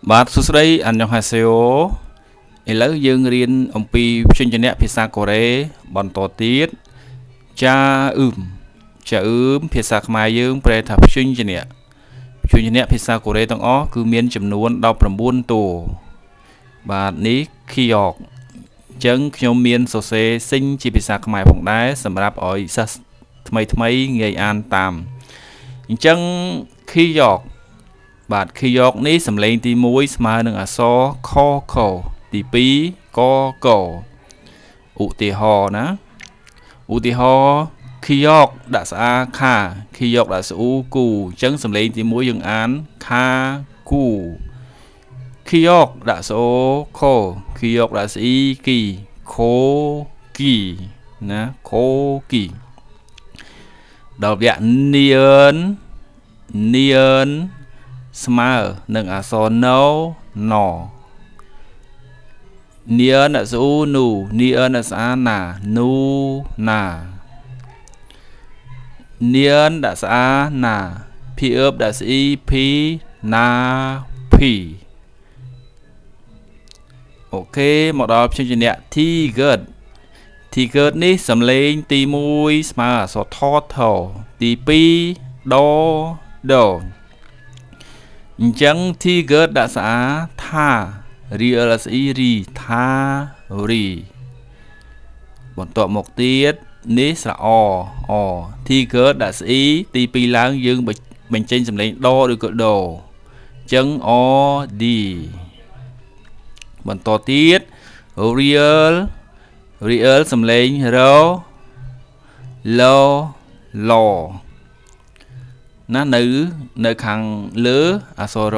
បាទសួស្តី 안녕하세요 ឥឡូវយើងរៀនអំពីព្យញ្ជនៈភាសាកូរ៉េបន្តទៀតចាអ៊ឹមចាអ៊ឹមភាសាខ្មែរយើងប្រែថាព្យញ្ជនៈព្យញ្ជនៈភាសាកូរ៉េទាំងអស់គឺមានចំនួន19តួបាទនេះខីយ៉កអញ្ចឹងខ្ញុំមានសរសេរសិញជាភាសាខ្មែរផងដែរសម្រាប់ឲ្យសិស្សថ្មីថ្មីងាយអានតាមអញ្ចឹងខីយ៉កបាទខីយ៉កនេះសំឡេងទី1ស្មើនឹងអក្សរខខទី2កកឧទាហរណ៍ណាឧទាហរណ៍ខីយ៉កដាក់ស្អាខាខីយ៉កដាក់ស្អ៊ូគូអញ្ចឹងសំឡេងទី1យើងអានខាគូខីយ៉កដាក់ស្អូខខីយ៉កដាក់ស្អ៊ីគីខូគីណាខូគីដល់វគ្គនីអឺននីអឺនស្មើនឹងអក្សរណណនីអនស្អ៊ូនូនីអនស្អាណានូណានីអនដាក់ស្អាណាភីអឺបដាក់ស្អ៊ីភីណាភីអូខេមកដល់ព្យញ្ជនៈធីហ្គឺតធីហ្គឺតនេះសំឡេងទី1ស្មើអក្សរថថទី2ដដអញ្ចឹងធីហ្គឺតដាក់ស្អាថារីអលស្អ៊ីរីថារីបន្ទាប់មកទៀតនេះស្រៈអអធីហ្គឺតដាក់ស្អ៊ីទី2ឡើងយើងបញ្ចេញសំឡេងដឬក៏ដអញ្ចឹងអឌីបន្តទៀត real real សំឡេងរឡឡណានៅខាងលើអក្សររ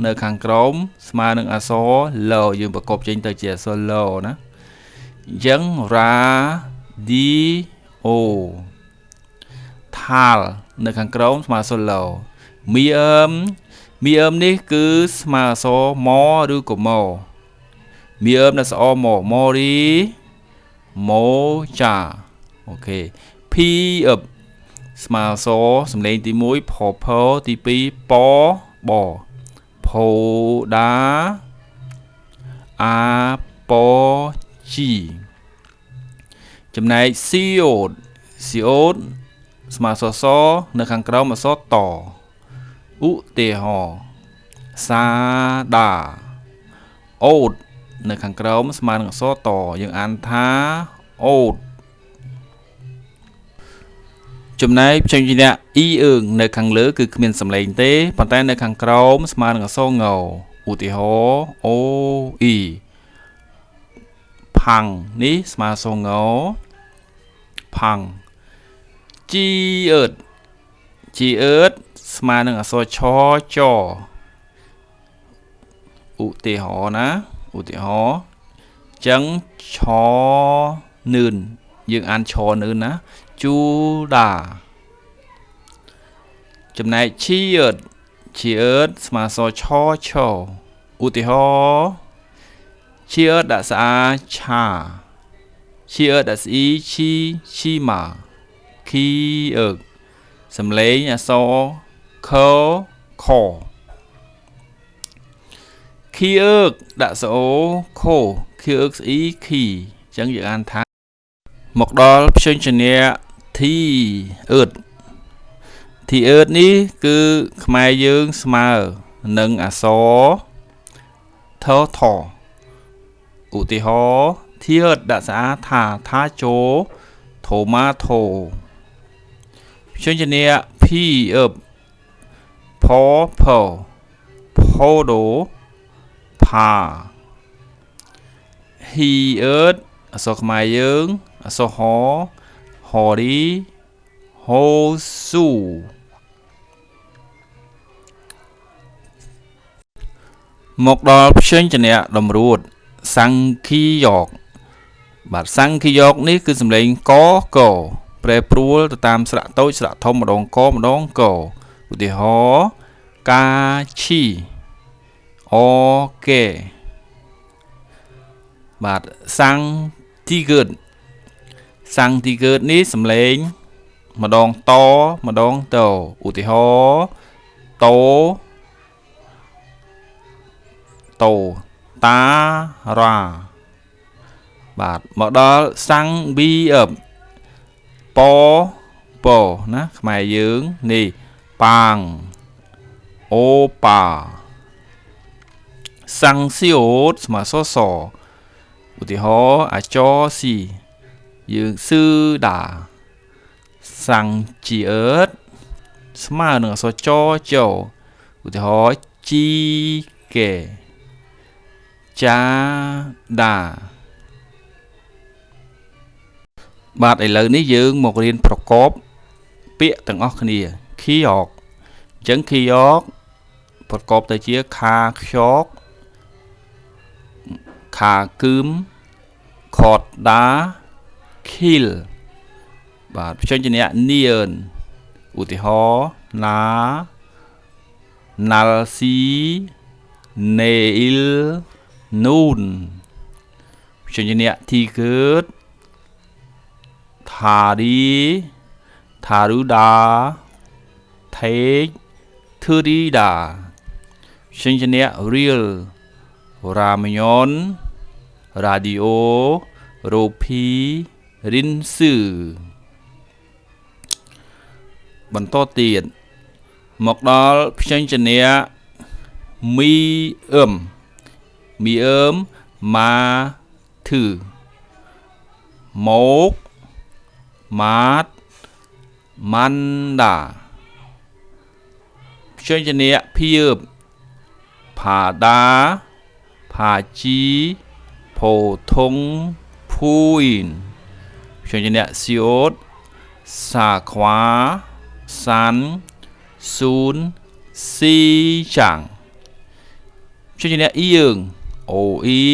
នៅខាងក្រោមស្មើនឹងអក្សរលយើងប្រកបចេញទៅជាអក្សរលណាអញ្ចឹងរ៉ាឌីអូថាលនៅខាងក្រោមស្មើអក្សរលមីអឹមមីអឹមនេះគឺស្មើអក្សរមឬក៏មមីអឹមដាក់ស្អមមរីម៉ូចាអូខេភីអឹបស្មើអក្សរសំឡេងទី1ផផទី2ប៉បផូដាអាប៉ជីចំណែកស៊ីអូតស៊ីអូតស្មើអក្សរសនៅខាងក្រោមអក្សរតឧទាហរណ៍សាដាអូតនៅខាងក្រោមស្មើនឹងអក្សរតយើងអានថាអូតចំណែកព្យញ្ជនៈអ៊ីអឿងនៅខាងលើគឺគ្មានសំឡេងទេប៉ុន្តែនៅខាងក្រោមស្មើនឹងអក្សរងឧទាហរណ៍អូអ៊ីផាំងនេះស្មើអក្សรงផាំងជីអឺតជីអឺតស្មើនឹងអក្សរឆចឧទាហរណ៍ណាឧទាហរណ៍ចឹងឆនឿនយើងអានឆនឿនណាជូដាចំណែកឈីអឺតឈីអឺតស្មើអក្សរឆឆឧទាហរណ៍ឈីអឺតដាក់ស្អាឆាឈីអឺតដាក់ស្អ៊ីឈីឈីម៉ាខីអឺកសំឡេងអក្សរខខខីអឺកដាក់ស្អូខូខីអឺកស្អ៊ីខីអញ្ចឹងយើងអានថាមកដល់ព្យញ្ជនៈធីអឺតធីអឺតនេះគឺខ្មែរយើងស្មើនឹងអក្សរថថឧទាហរណ៍ធីអឺតដាក់ស្អាថាថាចូលថូម៉ាថូព្យញ្ជនៈភីអឺបផផផូដូផាហ៊ីអឺតអក្សរខ្មែរយើងអក្សរហហរីហូស៊ូមកដល់ព្យញ្ជនៈតម្រួតសង្គីយ៉កបាទសង្គីយ៉កនេះគឺសំឡេងកកប្រែប្រួលទៅតាមស្រៈតូចស្រៈធំម្ដងកម្ដងកឧទាហរណ៍កាឈីអូកេបាទសង្គទីកើតសង្គទីកើតនេះសំឡេងម្ដងតម្ដងតឧទាហរណ៍ត តូតារ៉ាបាទមកដល់សាំងប៊ីអឹបប៉ប៉ណាខ្មែរយើងនេះប៉ាងអូប៉ាសាំងស៊ីអូតស្មើសសឧទាហរណ៍អាចស៊ីយើងស៊ឺដាសាំងជីអឺតស្មើនឹងអក្សរចចឧទាហរណ៍ជីកេចាដាបាទឥឡូវនេះយើងមករៀនប្រកបពាក្យទាំងអស់គ្នាខីអកអញ្ចឹងខីអកប្រកបទៅជាខាខ្យកខាគឹមខតដាខីលបាទព្យញ្ជនៈនានឧទាហរណ៍ណាណាល់ស៊ីនេអ៊ីលនូនព្យញ្ជនៈធីកើតថារីថារុដាថេកធឺរីដាព្យញ្ជនៈរៀលរ៉ាមយ៉នរ៉ាឌីអូរូភីរិនស៊ឺបន្តទៀតមកដល់ព្យញ្ជនៈមីអឹមមីអឹមម៉ាធឺមកម៉ាតម៉ាន់ដាព្យញ្ជនៈភៀបផាដាផាជីផូថុងភូអ៊ីនព្យញ្ជនៈស៊ីអូតសាខ្វាសានស៊ូនស៊ីចាំងព្យញ្ជនៈអ៊ីអឹងអូអ៊ី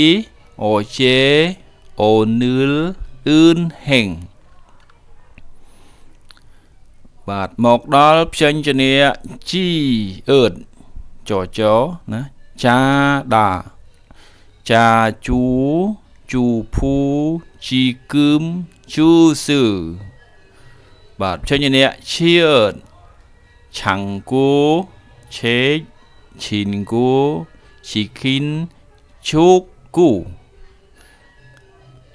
អូជេអូនឿលអឿនហេងបាទមកដល់ព្យញ្ជនៈជីអឺតចចណាចាដាចាជូជូភូជីគឹមជូស៊ឺបាទព្យញ្ជនៈឈៀអឺតឆាំងគូឆេកឈីនគូឈីខិនឈូកគូ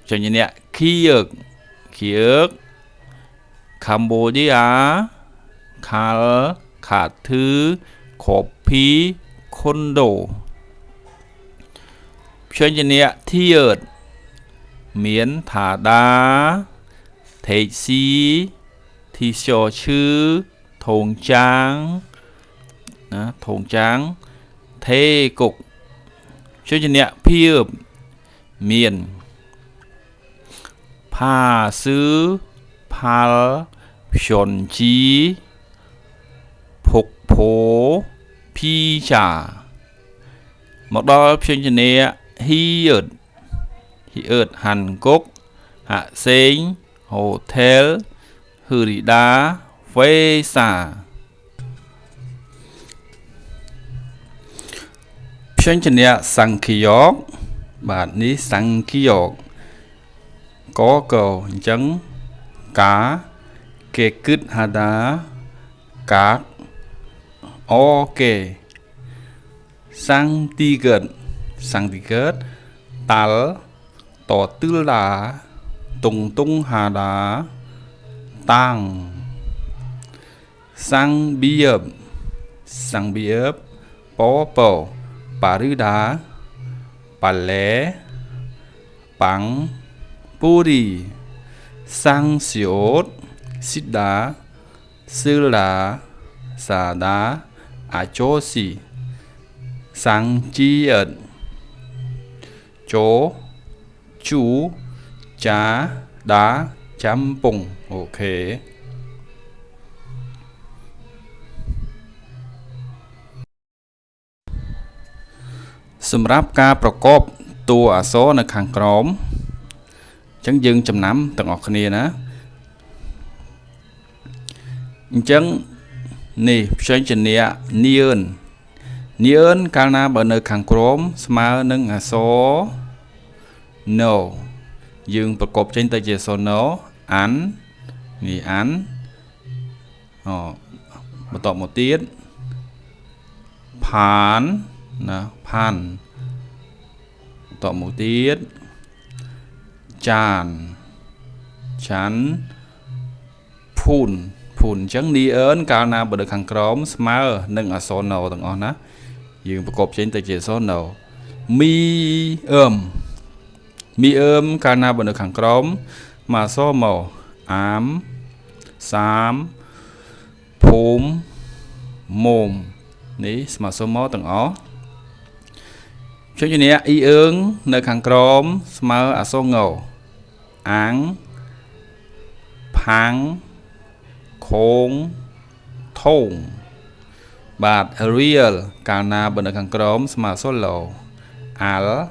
ព្យញ្ជនៈខៀអឹកខៀអឹកកម្ពុជាខាល់ខាធឺខភីខុនដូព្យញ្ជនៈធៀតមានថាដាថេកស៊ីធីសឈឺថងចាងណាថងចាងថេគុកព្យញ្ជនៈភៀបមានផាស៊ឺផាល់ព្យន់ជីភុកភោភីចាមកដល់ព្យញ្ជនៈហ៊ីអឺតហ៊ីអឺតហាន់គុកហាក់សេងហូថែលហ៊ឺរីដាវេសាព្យញ្ជនៈសង្ឃយកបាទនេះសង្ឃយកកកអញ្ចឹងកាគេគិតហាដាកាកអូកេសាំងទីកើតសាំងទីកើតតាល់តទិលដាតុងតុងហាដាតាំងសាំងបៀបសាំងបៀបប៉ប៉ប៉ារីដាប៉ាឡេប៉ាំងពូរីសាំងស៊ីអូតស៊ីដាស៊ឺឡាសាដាអាចោស៊ីសាំងជីអឹតជោជូចាដាចាំពងអូខេសម្រាប់ការប្រកបតួអក្សរនៅខាងក្រោមអញ្ចឹងយើងចំណាំទាំងអស់គ្នាណាអញ្ចឹងនេះព្យញ្ជនៈនាននានកាលណាបើនៅខាងក្រោមស្មើនឹងអក្សរ no យើងប្រកបចេញទៅជាអក្សរ no អាននេះអានអូបន្តមកទៀតផានណាផាន បន្តមកទៀតចានឆាន់ភូនភូនអញ្ចឹងនីអឿនកាលណាបើនៅខាងក្រោមស្មើនឹងអក្សរណទាំងអស់ណាយើងប្រកបចេញទៅជាអក្សរណមីអឹមមីអឹមកាលណាបើនៅខាងក្រោមមកអក្សរមកអាមសាមភូមិមុំនេះស្មើសុំមកទាំងអស់ចុចនេះអ៊ីអឿងនៅខាងក្រោមស្មើអក្សរងអាងផាងខងថងបាទ real កាលណាបើនៅខាងក្រោមស្មើអក្សរឡអាល់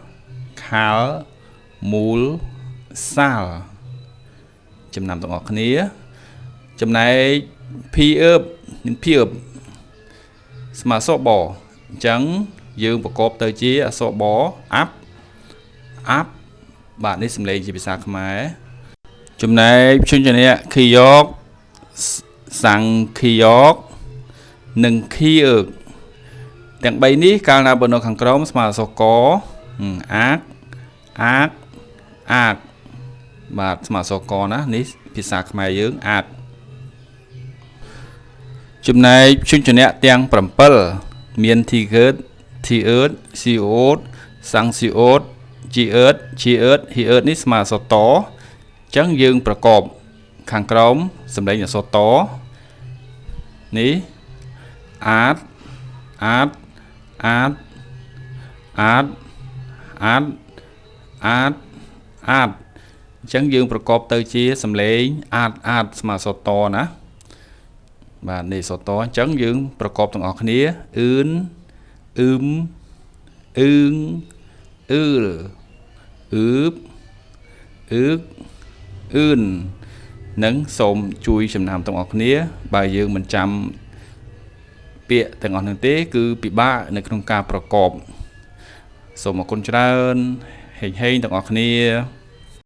ខាល់មូលសាលចំណាំទាំងអស់គ្នាចំណែក ភីអឺបនិងភីអឺបស្មើអក្សរបអញ្ចឹងយើងប្រកបទៅជាអក្សរបអាប់អាប់បាទនេះសំឡេងជាភាសាខ្មែរចំណែកព្យញ្ជនៈខីយកសង្ខីយកនិងខីអឺកទាំង3នេះកាលណាបើនៅខាងក្រោមស្មើអក្សរកអាកអាកអាកបាទស្មើអក្សរកណានេះភាសាខ្មែរយើងអាកចំណែកព្យញ្ជនៈទាំង7មានធីកើតធីអឺតស៊ីអូតសាំងស៊ីអូតជីអឺតជីអឺតហ៊ីអឺតនេះស្មើអក្សរតអញ្ចឹងយើងប្រកបខាងក្រោមសម្លេងអក្សរតនេះអាតអាតអាតអាតអាតអាតអាតអញ្ចឹងយើងប្រកបទៅជាសម្លេងអាតអាតស្មើអក្សរតណាបាទនេះសតអញ្ចឹងយើងប្រកបទាំងអស់គ្នាអឿនអ៊ឹមអ៊ឺងអ៊ឺលអ៊ឺបអ៊ឺកអឿននិងសូមជួយចំណាំទាំងអស់គ្នាបើយើងមិនចាំពាក្យទាំងអស់នឹងទេគឺពិបាកនៅក្នុងការប្រកបសូមអរគុណច្រើនហេងហេងទាំងអស់គ្នា។